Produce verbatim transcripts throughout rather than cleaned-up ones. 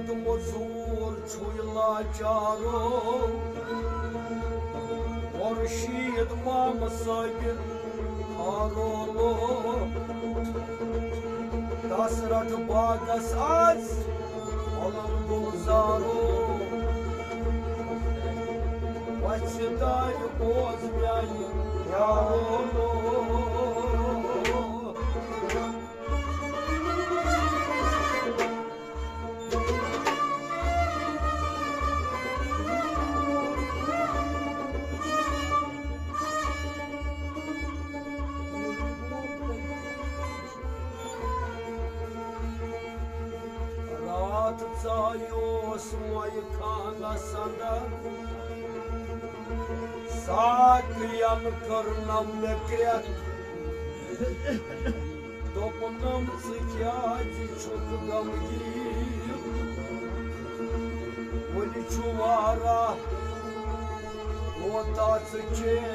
مزور چھُے لاچارو، خورشید مام صٲبِر خارولو۔ دس رٹھ باغس از پھۄلن گُلزارو، وژھِ دارِ بوز میانہِ یارو۔ راتھ ژایوس مۄیہِ خانس اندر، ساقین کٔرنم مےٚ کرٛٮ۪کھ۔ دوٚپنم، ژٕ کیٛازِ چھُکھ غمگیٖن؟ وُنہِ چھُ واراہ، کوتاہ ژٕ چیکھ؟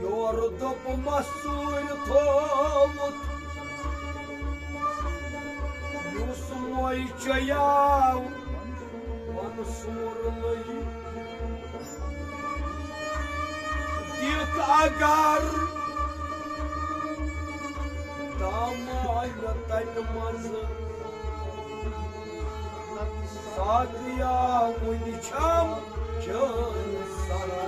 یورٕ دوٚپ مستوٗرۍ تھووُتھ، یُس مۄے چیاو منصوٗرنٕے۔ دِکھ اگر تام آیہِ تَمہِ منٛزٕ، ساقیا وُنہِ چھَم چٲنۍ سرا۔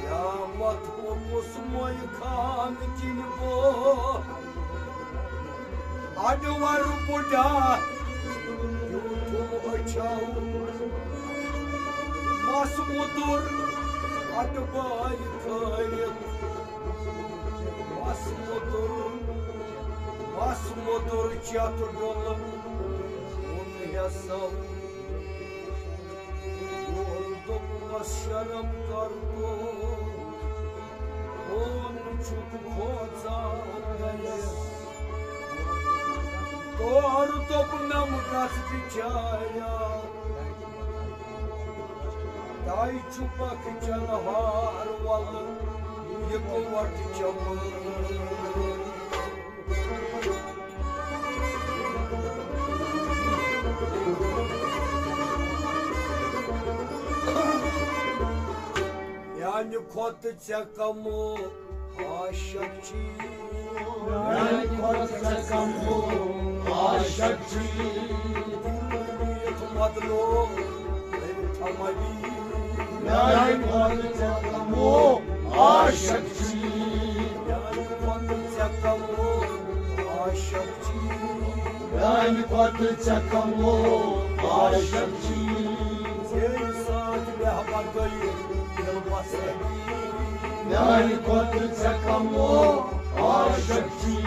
قیامت اوس مۄے خان کِنۍ بو، اڈور بُڈا بیوٗٹھُم أچھو۔ مَس مُدُر اَٹہٕ بارِ کھٲلِتھ، مَس مُدُر، مَس مُدُر چٮ۪تھ ڈوٚلُن ووٚن ہٮ۪سو۔ یورٕ دوٚپمَس، شرم کر تو، فون چھُکھ کھوژان گَرَس۔ تورٕ دوٚپنم، گژھ بِچاریا، تۄہہِ چھُ پکھ چنہار وَلہٕ یِکوَٹہٕ چمہٕ۔ میانہِ کھۄتہٕ ژےٚ کمو عاشق چھی۔ میانہِ کھۄتہٕ ژےٚ کمو عاشق چھی۔ دِل یَتھ مۄدلو تھملی۔ میانہِ کھۄتہٕ ژےٚ کمو عاشق چھی۔ میانہِ کھۄتہٕ ژےٚ کمو عاشق چھی۔ میانہِ کھۄتہٕ ژےٚ کمو عاشق چھی۔ ژےٚ سۭتۍ محبت گٔیہِ دِل بستگی۔ میانہِ کھۄتہٕ ژےٚ کمو عاشق چھی۔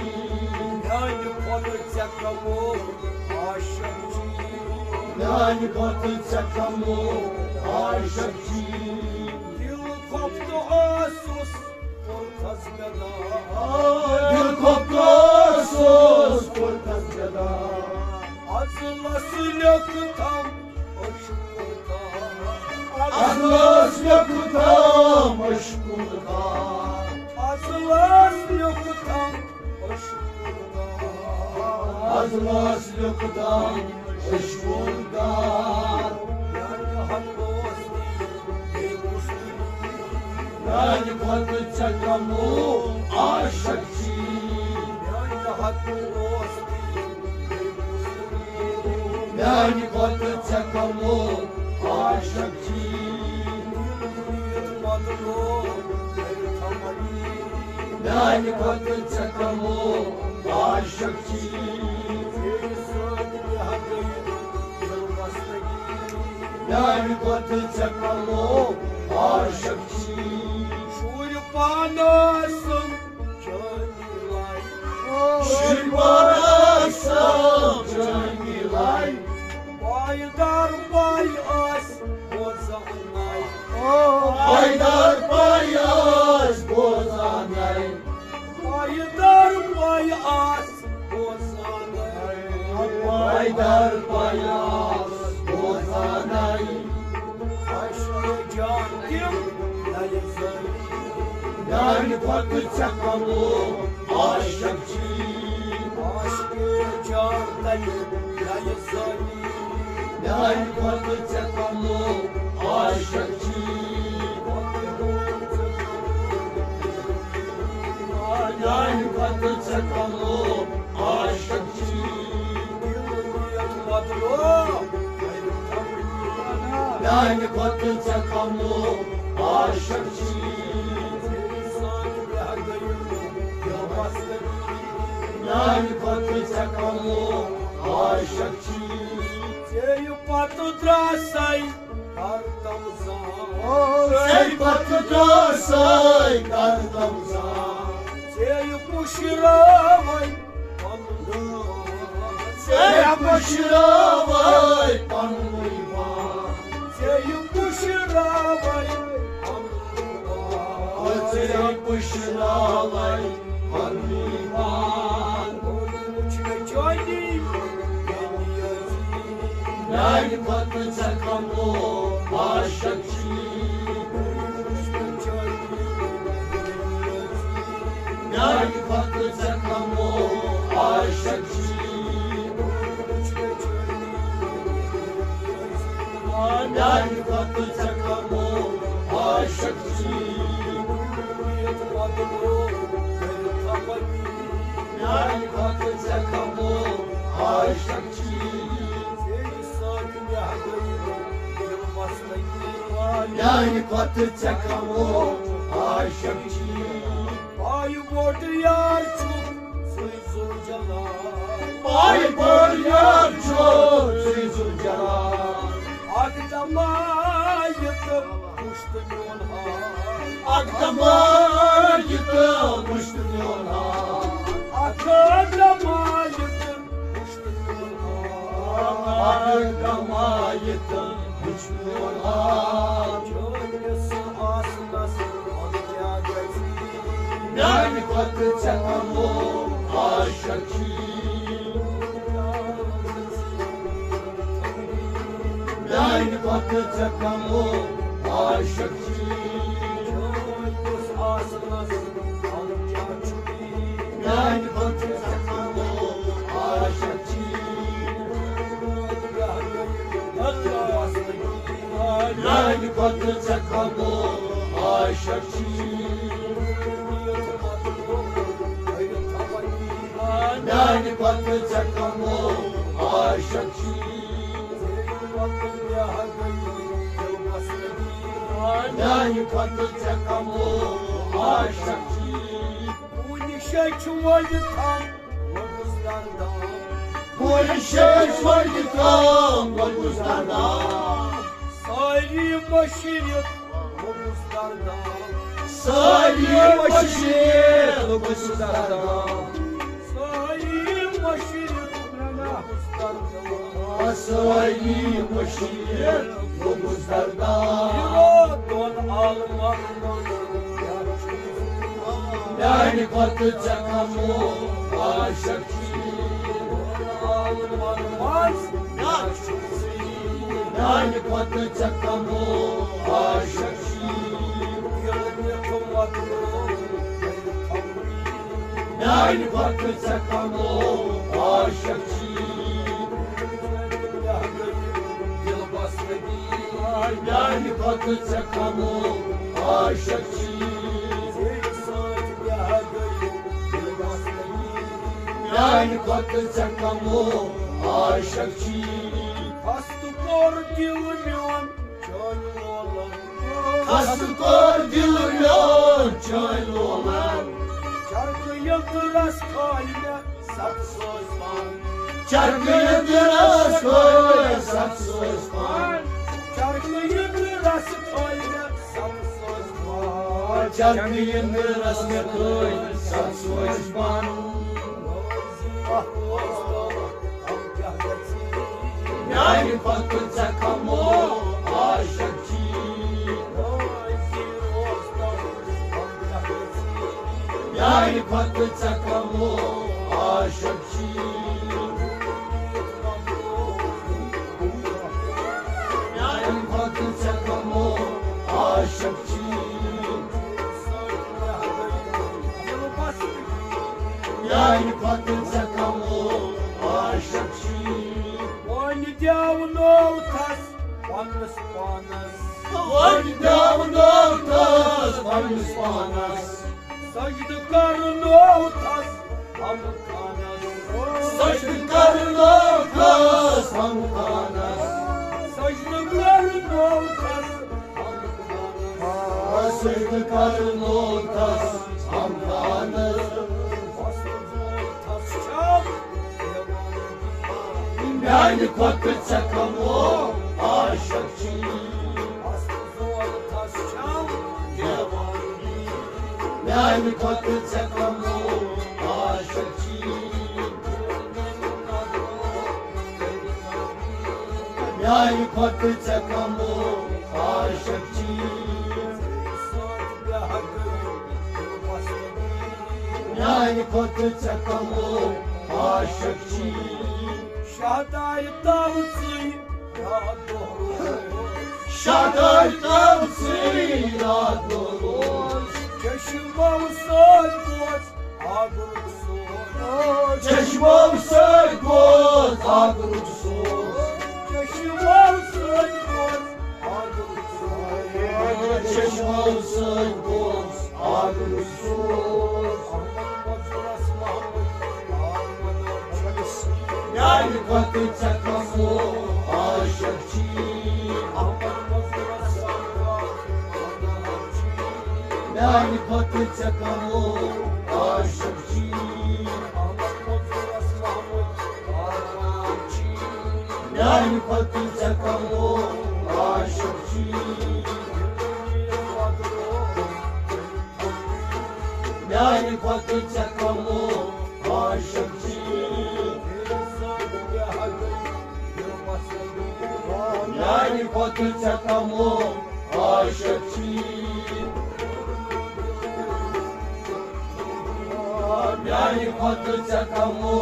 میانہِ کھۄتہٕ ژےٚ کمو عاشق چھی۔ میانہِ کھۄتہٕ ژےٚ کمو عاشق چھی۔ دِل کھۄفتہٕ اوسُس کوٚرتھس گدا۔ دِل کھۄفتہٕ اوسُس کوٚرتھس گدا۔ از لس لیوٚکھتم عشقُک تاج۔ از لس لیوٚکھتم عشقُک تاج۔ از لس لیوٚکھتم عشقُک تاج۔ از لس لیوٚکھتم عشقُک تاج۔ میانہِ حق اوس بیٚیہِ کُس تہٕ میانہِ کھۄتہٕ ژےٚ کمو عاشق چھی۔ میانہِ حق اوس میانہِ کھۄتہٕ ژےٚ کمو عاشق چھی۔ میانہِ کھۄتہٕ ژےٚ کمو عاشق چھی۔ میانہِ کھۄتہٕ ژےٚ کمو عاشق چھی۔ شُرۍ پانس شِپارا صٲب چٲنی لَے۔ پایدار پاے ٲس بوزان نَے۔ پایدار میانہِ کھۄتہٕ ژےٚ کمو عاشق چھی۔ عاشق جان تَتہِ گٔیہِ زٲنی۔ میانہِ کھۄتہٕ ژےٚ کمو عاشق چھی۔ میانہِ کھۄتہٕ ژےٚ کمو عاشق چھی۔ میانہِ کھۄتہٕ ژےٚ کمو عاشق چھی۔ میانہِ کھۄتہٕ ژےٚ کمو عاشق چھی۔ ژےٚ پتہٕ درٛاسے کر تم زان۔ ژےٚ پتہٕ درٛاسے کر تم زان۔ ژےٚ پُشراوے پنُن۔ ژےٚ پُشراوے پنُن پان۔ ژےٚ پُشراوے پنُن پان۔ ژےٚ پُشراوے پنُن پان۔ وُچھ مےٚ چٲنی میانہِ کھۄتہٕ ژےٚ کمو عاشق چھی۔ میانہِ کھۄتہٕ ژےٚ کمو عاشق چھی۔ میانہِ کھۄتہٕ ژےٚ کمو عاشق چھی۔ میانہِ کھۄتہٕ ژےٚ کمو عاشق چھی۔ میانہِ کھۄتہٕ ژےٚ کمو عاشق چھی۔ پایہِ بوٚڑ یار چھُکھ ژٕے ذوالجلال۔ پایہِ بوٚڑ یار چھُکھ ژٕے ذوالجلال۔ اکھ دمایہِ تہٕ وُچھ تہٕ میون حال۔ اکھ دمایہِ تہٕ وُچھ تہٕ میون حال۔ اکھ دمایہِ تہٕ وُچھ تہٕ میون حال۔ اکھ دمایہِ تہٕ وُچھ میون حال۔ چٲنِس آسنس منٛز کیٛاہ گژھِ؟ میانہِ کھۄتہٕ ژےٚ کمو عاشق چھی۔ میانہِ کھۄتہٕ ژےٚ کمو عاشق چھی۔ میانہِ کھۄتہٕ ژےٚ کمو عاشق چھی۔ میانہِ کھۄتہٕ ژےٚ کمو عاشق چھی۔ میانہِ کھۄتہٕ ژےٚ کمو عاشق چھی۔ میانہِ کھۄتہٕ ژےٚ کمو عاشق چھی۔ کُنہِ جایہِ چھُ وۄنۍ تھام لوٚگُس دردام۔ کُنہِ جایہِ چھُ وۄنۍ تھام لوٚگُس دردام۔ سٲری مٔشرِتھ لوٚگُس دردام۔ سٲری مٔشرِتھ لوٚگُس دردام۔ سٲری مٔشرِتھ لوٚگُس دردام۔ سٲری مٔشرِتھ لوٚگُس دردام۔ یہِ گوٚو دۄن عالمن منٛز۔ میانہِ کھۄتہٕ ژےٚ کمو عاشق چھی۔ میانہِ کھۄتہٕ ژےٚ کمو عاشق چھی۔ میانہِ کھۄتہٕ ژےٚ کمو عاشق چھی۔ میانہِ کھۄتہٕ ژےٚ کمو عاشق چھی۔ میانہِ کھۄتہٕ ژےٚ کمو عاشق چھی۔ خستہٕ کوٚر دِل میون چٲنۍ لولن۔ خستہٕ کوٚر دِل میون چٲنۍ لولن۔ چرکہٕ یِتھ رس کھالہِ مےٚ ستہٕ سوز پان۔ چرکہٕ یِتھ رس کھالہِ مےٚ ستہٕ سوز پان۔ چرکہٕ یِتھ رس کھالہِ مےٚ ستہٕ سوز پان۔ چرکہٕ یِتھ رس مےٚ کھالہِ ستہٕ سوز پان۔ میانہِ کھۄتہٕ ژےٚ کمو عاشق چھی۔ میانہِ کھۄتہٕ ژےٚ کمو عاشق چھی۔ میانہِ کھۄتہٕ ژےٚ کمو عاشق چھی۔ میانہِ کھۄتہٕ ژےٚ کمو عاشق چھی۔ وۄنۍ دیاونو تس پننس پانس۔ وۄنۍ دیاونو تس پننس پانس۔ سجدٕ کرنو تس غم خانس۔ سجدٕ کرنو تس غم خانس۔ سجدٕ کرنو تس غم خانس۔ سجدٕ کرنو تس غم خانس۔ میانہِ کھۄتہٕ ژےٚ کمو عاشق چھی۔ میانہِ کھۄتہٕ ژےٚ کمو عاشق چھی۔ میانہِ کھۄتہٕ ژےٚ کمو عاشق چھی۔ میانہِ کھۄتہٕ ژےٚ کمو عاشق چھی۔ شاہدارِ تاوٕ ژٕے راتھ دۄہ روز۔ شاہدارِ تاوٕ ژٕے راتھ دۄہ روز۔ چشمو سۭتۍ بوز آگُرُک سوز۔ چشمو سۭتۍ بوز آگُرُک سوز۔ چشمو سۭتۍ بوز آگُرُک سوز۔ چشمو سۭتۍ بوز آگُرُک سوز۔ میانہِ کھۄتہٕ ژےٚ کمو عاشق چھی۔ میانہِ کھۄتہٕ ژےٚ کمو عاشق چھی۔ میانہِ کھۄتہٕ ژےٚ کمو عاشق چھی۔ میانہِ کھۄتہٕ ژےٚ کمو عاشق چھی۔ میانہِ کھۄتہٕ ژےٚ کمو عاشق چھی۔ میانہِ کھۄتہٕ ژےٚ کمو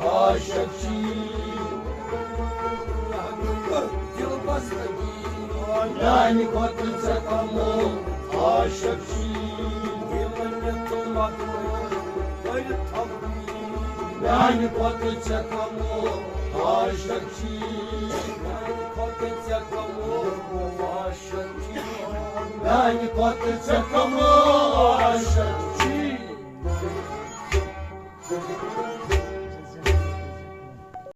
عاشق چھی۔ میانہِ کھۄتہٕ ژےٚ کمو عاشق چھی۔ میانہِ کھۄتہٕ ژےٚ کمو عاشق چھی۔ میانہِ کھۄتہٕ ژےٚ کمو عاشق چھی۔ میانہِ کھۄتہٕ ژےٚ کمو عاشق